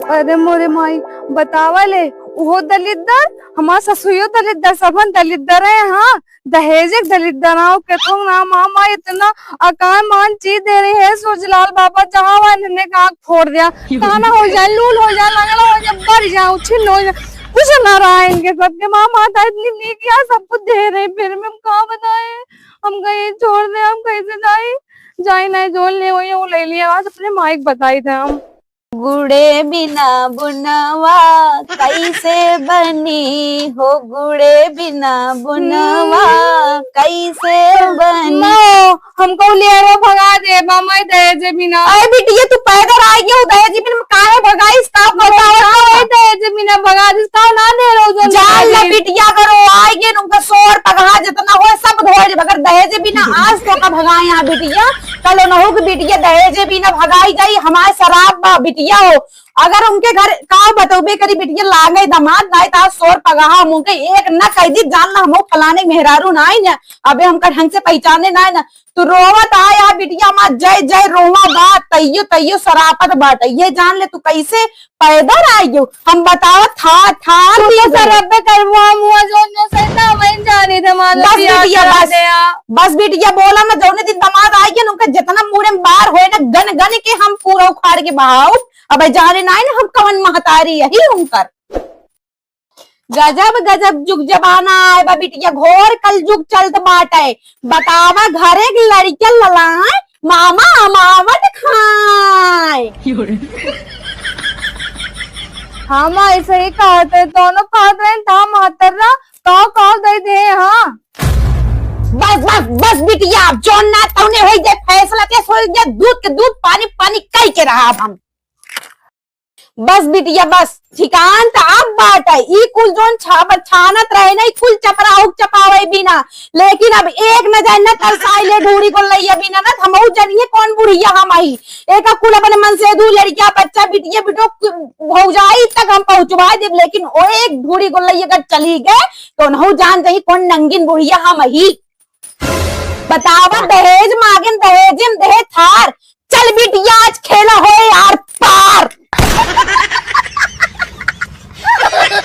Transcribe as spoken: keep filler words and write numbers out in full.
अरे मोरे माई, बतावा ले, उहो दलिद्दर, हमार ससुइयो दलिद्दर, सबन दलिद्दर है। हाँ, दहेज एक दलिद्दर आओ, केतनो ना मामा, इतना अकान मान चीज दे रही है, सूरजलाल बाबा, जहाँ वहाँ इन्हें आँख फोड़ दिया, ताना हो जाए, लूल हो जाए, लंगड़ा हो जाए, बढ़ जाए, उछिन्न हो जाए, कुछ ना रहा इनके सबके। मामा था इतनी नीक यार, सब कुछ दे रहे, फिर भी हम का बताए, हम कहीं छोड़ दे, हम कैसे जाए, जाए नहीं, जोन ले वही वो ले लिया, आज अपने माई के बताई थे हम। गुड़े बिना बुनवा कैसे बनी हो, गुड़े बिना बुनवा हम्म। कैसे बनी। माँ, हमको ले रो भगा दे, मामा दहेज बिना। अरे बिटिया, तू पैदल आई गयो, दहेज बिना काहे भगाइस, का बताओ? काहे दहेज बिना भगा दिस, का ना दे रो जो जान ला दहेज? बिटिया, अगर वो आई गए, उनका सोर पगहा जितना हो, सब धोए, मगर दहेज बिना आज तो का भगाए यहाँ बिटिया, कल उनहु के बिटिया दहेज बिना भगाई जाई, हमारे शराब बा बिटिया हो। अगर उनके घर का बतौबे करी बिटिया, लागे दामाद, नाई ता सोर पगहा मुँह के एक न कह दी, जान ला हमहू फलाने मेहरारू नाई न, अबे हमका ढंग से पहचाने नाई न। तू रोवत आया बिटिया, माँ जय जय रोवा बा, तैयो तैयो सरापत बाटे। ये जान ले तू कैसे पैदल आई हो। हम बतावत था, था तू तो बिल्कुल। सरब्बे करवा मुआ जो जो सैता वहीं जाने दे माँ बस बिटिया, बस। बस बिटिया बोला ना, जौने दिन दामाद आई गया ना, उनका जितना मुड़े में बार होए ना, गन गन के हम पूरा उखाड़ के बहाऊ। अब जाने ना है ना हम कवन महतारी यही उनकर। गजब गजब जुग जमाना आए बा बिटिया, घोर कल जुग चलत बाटे। बतावा घरे के लड़िका ललाए, मामा अमावट खाए। हाँ माँ, ऐसे ही कहत है, दोनों कहत रहे, था महतर रहा, काव काव दे दे, हाँ। बस बस बस बिटिया, अब जौन ना तौने होई जाए, फैसला ते होई जाए, दूध के दूध, पानी पानी कई के रहा अब हम। बस बिटिया बस, ठिकान त अब बाटे। ई कुल जौन छाप छानत रहे ना, ई कुल चपराहुक चपावे बिना, लेकिन अब एक न जाए न तरसाई ले ढूढ़ी गोलैया बिना ना, हमहू जनिए कौन बुढ़िया हम आई। एक कुल अपने मन से दू लड़किया बच्चा बिटिया बिटो भौजाई तक हम पहुँचवा देब, लेकिन ओ एक ढूढ़ी गोलैया अगर चली गए तो उनहू जान जाई कौन नंगिन बुढ़िया हम आई। बतावा, दहेज मांगेन, दहेज में दे थार। चल बिटिया, आज खेला होए आर पार।